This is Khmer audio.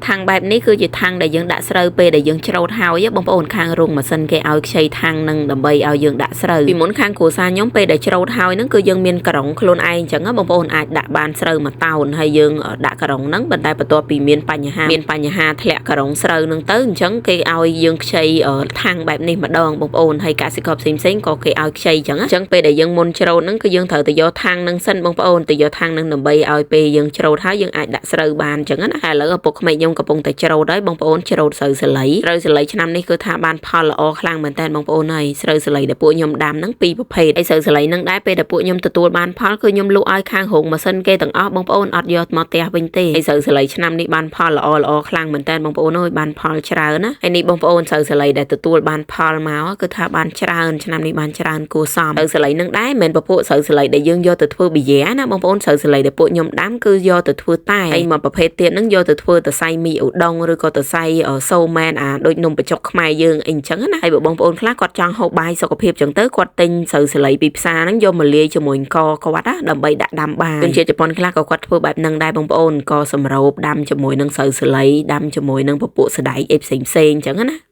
ថាំងបែបនេះគឺជាថាំងដែលយើងដាក់ស្រូវពេលដែលយើងច្រូតហើយបងប្អូនខាងរោងម៉ាស៊ីនគេឲ្យខ្ចីថាំងនឹងដើម្បីឲ្យយើងដាក់ស្រូវពីមុនខាងគ្រួសារខ្ញុំពេលដែលច្រូតហើយហ្នឹងគឺយើងមានក្រុងខ្លួនឯងអញ្ចឹងបងប្អូនអាចដាក់បានស្រូវមួយតោនហើយយើងដាក់ក្រុងហ្នឹងប៉ុន្តែបន្ទាប់ពីមានបញ្ហាមានបញ្ហាធ្លាក់ក្រុងស្រូវហ្នឹងទៅអញ្ចឹងគេឲ្យយើងខ្ចីថាំងបែបនេះម្ដងបងប្អូនហើយកសិករផ្សេងៗក៏គេឲ្យខ្ចីអញ្ចឹងអញ្ចឹងពេលដែលយើងមុនច្រូតហ្នឹងគឺយើងត្រូវទៅយកថាំងហ្នឹងសិនបងប្អូនទៅយកថាំងហ្នឹងដើម្បីឲ្យពេលយើងច្រូតហើយយើងអាចដាក់ស្រូវបានអញ្ចឹងណាហើយឥឡូវឪពុកក្មេកខ្ញុំកំពុងតែច្រូតហើយបងប្អូនច្រូតស្រូវសាលីស្រូវសាលីឆ្នាំនេះគឺថាបានផលល្អខ្លាំងមែនតើបងប្អូនហើយស្រូវសាលីដែលពួកខ្ញុំដាំហ្នឹងពីរប្រភេទហើយស្រូវសាលីហ្នឹងដែរពេលដែលពួកខ្ញុំទទួលបានផលគឺខ្ញុំលក់ឲ្យខាងរោងម៉ាស៊ីនគេទាំងអស់បងប្អូនអត់យកមកផ្ទះវិញទេហើយស្រូវសាលីឆ្នាំនេះបានផលល្អល្អខ្លាំងមែនតើបងប្អូនអើយបានផលច្រើនណាហើយនេះបងប្អូនស្រូវសាលីដែលទទួលបានផលមកគឺថាបានច្រើនឆ្នាំនេះបានច្រើនគួរសមស្រូវសាលីហ្នឹងដែរមិនមែនពពួកស្រូវសាលីដែលយើងយកទៅធ្វើប៊ីយ៉ាណាបងប្អូនស្រូវសាលីដែលពួកខ្ញុំដាំគឺយកទៅធ្វើតែហើយមួយប្រភេទទៀតហ្នឹងយកទៅធ្វើតសៃមីឧដុងឬក៏តសៃសូមែនអាដូចនំបញ្ចុកខ្មែរយើងអីអញ្ចឹងណាហើយបើបងប្អូនខ្លះគាត់ចង់ហូបបាយសុខភាពអញ្ចឹងទៅគាត់ទិញស្រូវសាលីពីផ្សារហ្នឹងយកមកលាយជាមួយអង្គគាត់ណាដើម្បីដាក់ដាំបាយជនជាតិជប៉ុនខ្លះក៏គាត់ធ្វើបែបហ្នឹងដែរបងប្អូនក៏សម្រូបដាំជាមួយនឹងស្រូវសាលីដាំជាមួយនឹងពពួកសណ្ដែកអីផ្សេងផ្សេងអញ្ចឹងណា។